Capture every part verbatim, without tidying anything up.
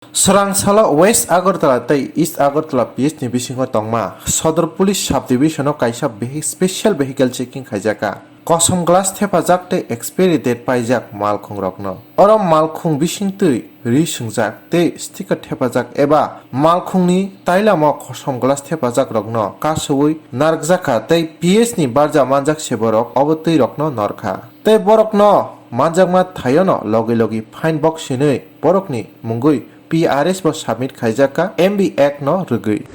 Swrang salo West Agartala tei East Agartala P S ni bisingo tongma Sodor Police Subdivision o kaisa vehi-, special vehicle checking khaijaka. Kosom glass thepajak tei expiry date paijak malkhung rokno. Oro malkhung bisingtwi ri swngjak tei sticker thepajak eba malkhungni tailamo kosom glass thepajak rokno kasowi narwkjakha tei P S ni barja manjak se borok obo twi rokno norkha. Tei borokno manjakma thaiono logi logi fine box sinwi borokni mungwi P R S bo submit khaijak kha M B Act no rwgwi.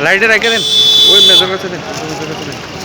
Light-e raikhe den. Oi, mejor gache den. Mejor gache den.